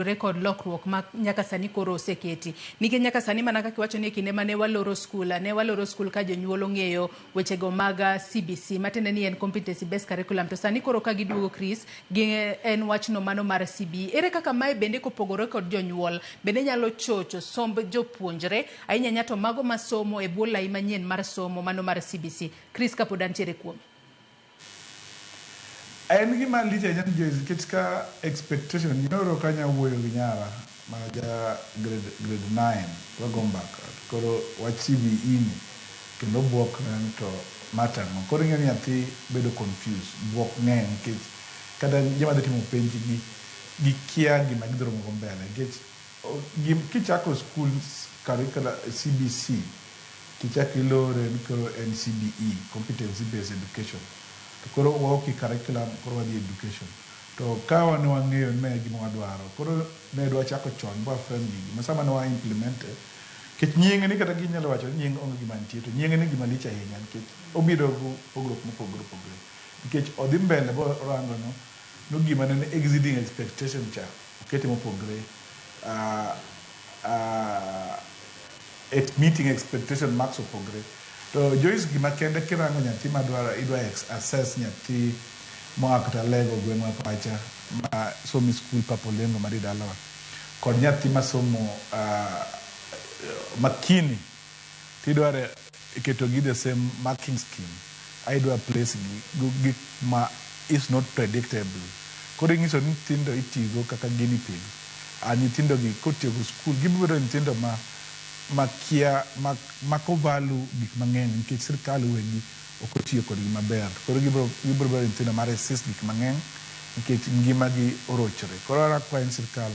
Re kod lokruok ma nyaka sani koro oseketi. Nikech nyaka sani mana kaka iwacho ni e kinde mane waloro skul, ne waloro skul ka jonyuol ong'eyo wechego mag CBC, matiende ni en competency based curriculum. To sani koro ka giduogo Chris, gi en wachno mano mar CBE. Ere kaka mae bende kopogore kod jonyuol, bende nyalo chocho somb jopuonjre, ahinya ahinya to mago masomo e bwo lai manyien mar somo mano mar CBC. Chris kapod antiere kuomi. En gima lich ahinya ni Joyce nikech ka expectation nyoro ka wuoyo gi nyara ma ja grade 9 wago mbaka koro wach CBE ni kendo buok na ni to ma tang'o koro ing'e ni nyathi bedo confused buok ng'eny nikech kata joma dhi timo penj gi gikia gima gidhi romo go mbele nikech kichako school curricular CBC tichako ilore ni koro en CBE, competency based education, to koro waok e curriculum koro wadhi e education to ka wan wang'eyo ni mae e gima wadwaro koro ne dwa chako chon ba frame gigi ma sama ne wa implement nikech nying ni kata ginyalo wacho ni nying onge gima nitie to nying ni gima lich ahinya nikech obiro gi pogruok mopogore opogore nikech odhi mbele bo orango no no gima ne exceeding expectation cha okete mopogre meeting expectation marks opogre to Joyce gima kende kirango nyathi madwaro idwa assess nyathi moa kata Lego gweng'wa pacha ma somo e skul Papolengo mari dalawa kod nyathi masomo Makini tidwaro keto gi the same marking scheme idwa place gi gik ma is not predictable koro ing'iso ni nyithindo itigo kaka guinea pig a nyithindo gi kotieko skul gibiro bedo nyithindo ma makia mako value gik mang'eny nikech sirikal wegi ok otiyo kodgi maber koro gibiro bedo nyithindo ma resist gik mang'eny nikech ngimagi orochore koro an akwayo ni sirikal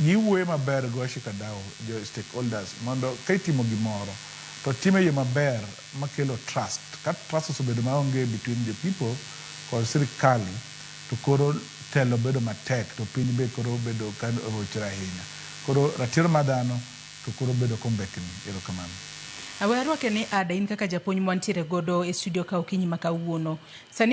giwuoyo maber gi washikadau jo stakeholders mondo ka itimo gimoro to time e yo maber makelo trust ka trust osebedo maonge between the people kod sirikali to koro telo bedo matek to piny be koro bedo ka orochore ahinya koro ratiro mar dhano to koro bedo kombekni erokamano. We arwake ni Ada in kaka japuonj mwantiere godo e studio ka okinyi ma kawuono. Sani